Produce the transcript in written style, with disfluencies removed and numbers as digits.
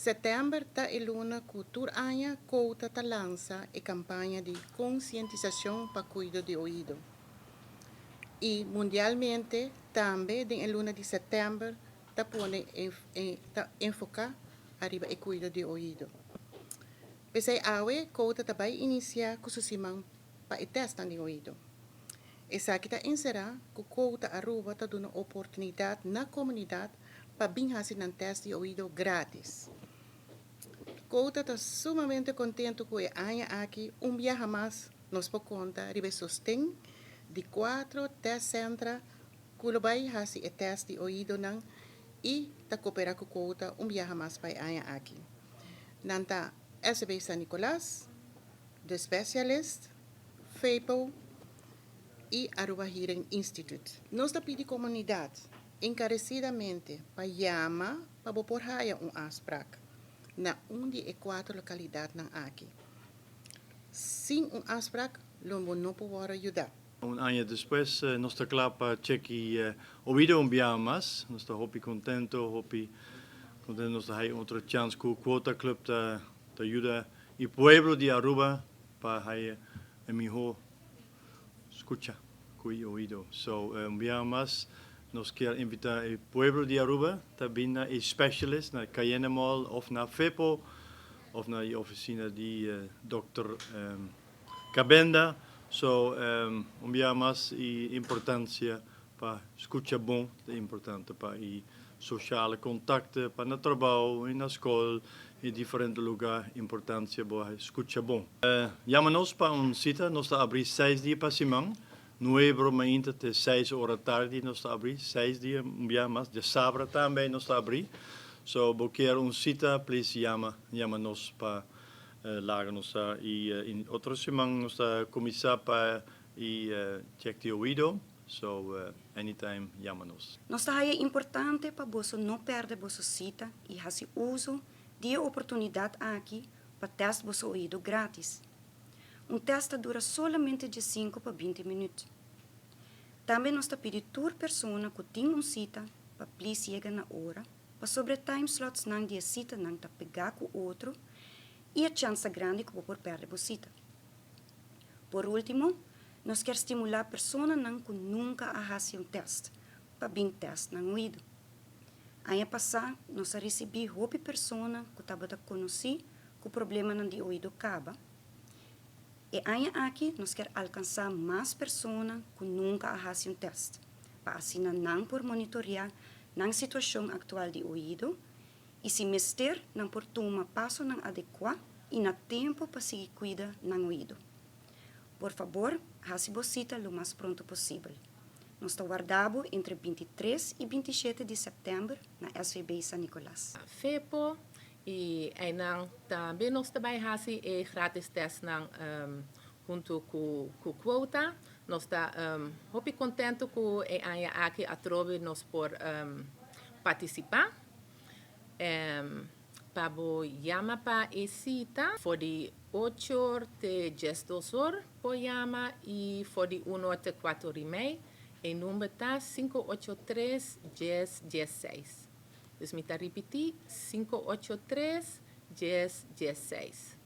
September ta e luna cu tur aña Quota ta lansa e campaña di concientisacion pa cuido di oido. Y mundialmente tambe den e luna di september ta pone ta enfoca ariba e cuido di oido. Pesey awe Quota ta bay inicia cu su siman pa e test di oido. Esaki ta encera cu Quota Aruba ta duna oportunidad na comunidad pa bin haci un test di oido gratis. Quota ta sumamente contento cu e aña aki un biaha mas nos por conta riba sosten di cuatro test center cu lo bay haci e test di oido nan y ta coopera cu Quota un biaha mas pa e aña aki. Nan ta SB San Nicolas, The Specialist, FEPO y Aruba Hearing Institute. Nos ta pidi comunidad encarecidamente pa yama pa por haya un afspraak na un di e cuatro localidad nan aki. Sin un afspraak, lo no por yuda. Un aña despues, nos ta cla pa check oido un biaha mas. Nos ta hopi contento, hopi contento nos ta otro chance cu Quota Club ta yuda e pueblo di Aruba pa haya e miho scucha cu e oido. So, un biaha mas, nos kier invita e pueblo di Aruba tambe na e specialist na Cayenne Mall of na FEPO of na e oficina di Dr. Cabenda. So, un biaha mas e importancia pa scucha bon, ta importante pa e sociale contacto, pa na trabou, na scol, den diferente luga, importancia pa scucha bon. Yama nos pa un cita, nos ta habri 6 dia pa siman, 9 or mainta te 6 or atardi nos ta habri, 6 dia, un dia mas, diasabra tambe nos ta habri. So, bo kier un cita, please yama nos pa laga nos y den otro siman nos ta cuminsa pa e check di oido. So, anytime yama nos. Nos ta importante pa bo no perde bo cita y haci uso di e oportunidad aki pa test bo oido gratis. Un test dura solamente di 5 pa 20 minuut. Tambe nos ta pidi tur persona cu tin un cita pa please yega na ora, pasobra time slots nan di cita nan ta pega cu otro y e chance grandi cu por perde e cita. Por ultimo, nos kier stimula personanan cu nunca a haci un test, pa bin test nan oido. Aña pasa, nos a ricibi hopi persona cu tabata conoci cu problema di oido caba. E aña aki, nos kier alcansa mas persona cu nunca a haci un test, pa asina nan por monitorea nan situacion actual di oido y si mester nan por tuma pasonan adecua y na tempo pa sigui cuida nan oido. Por fabor, haci bo cita lo mas pronto posibel. Nos ta warda bo entre 23 y 27 di september na SVB San Nicolas. FEPO y einan tambe nos ta bay haci e gratis test nan hunto cu Quota. Nos ta hopi contento cu e aña aki atrobe nos por participa. Pa bo yama pa e cita for di 8 or te 12 or por yama y for di 1 or te 4 or y mei. E number ta 583 10 16. Dus mi ta ripiti, 583 10 16.